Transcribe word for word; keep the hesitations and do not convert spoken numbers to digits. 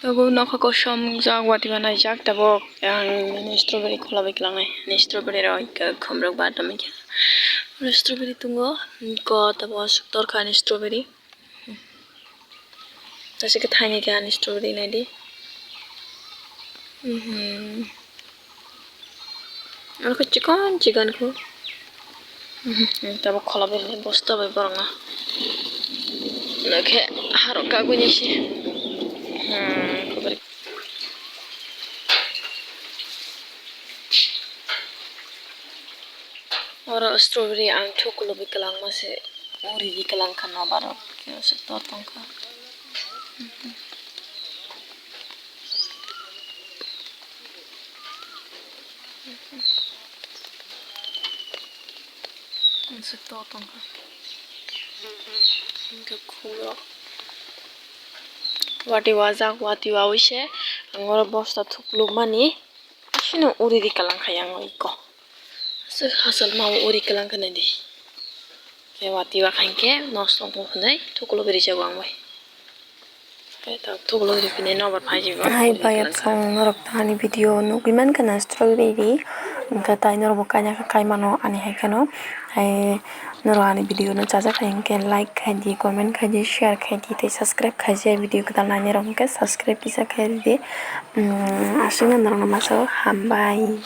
Tabuk nokha kosom jak, watwi ma naijak, tabuk ang nini strawberry khwlaiwi kwlangnai. Nini strawberry rok hwnkhe khumrok ba tongmani khe. Strawberry tongo, ko tabuk aswk torkha ani strawberry. Aswk khe thaini khe ani strawberry naidi. Mhm. Oro khe chikon chikon khe. Tabuk khola bai bosta bai borok no. Nokhe harok kagui ni se. Oro strawberry ang thuklubi kwlangma se. Uri di kwlangkha nobar rok khe se to tongkha. Aswk to tongkha. Hwnkhe khumrok watwi wajak, watwi wawi se ang oro bosta thuklubmani aswkno uri di kwlangkha yang iko. Aswk hachal ma uri kwlangkha naidi. Khe watwi wakha hinkhe nosto wngkha hwnwi thuklubwi rijago ang bai. Hai bayat song norok to ani video nugwi mankha na strawberry hwnkhe tai norok bo kaina khe kai mano ani hai kheno hai norok ani video no chajak hai hwnkhe like khai di, comment khai di, share khai di tei subscribe khai di video kwtal nainai rok hwnkhe subscribe kisa khai ridi. Aswkno norok no masa o hambai.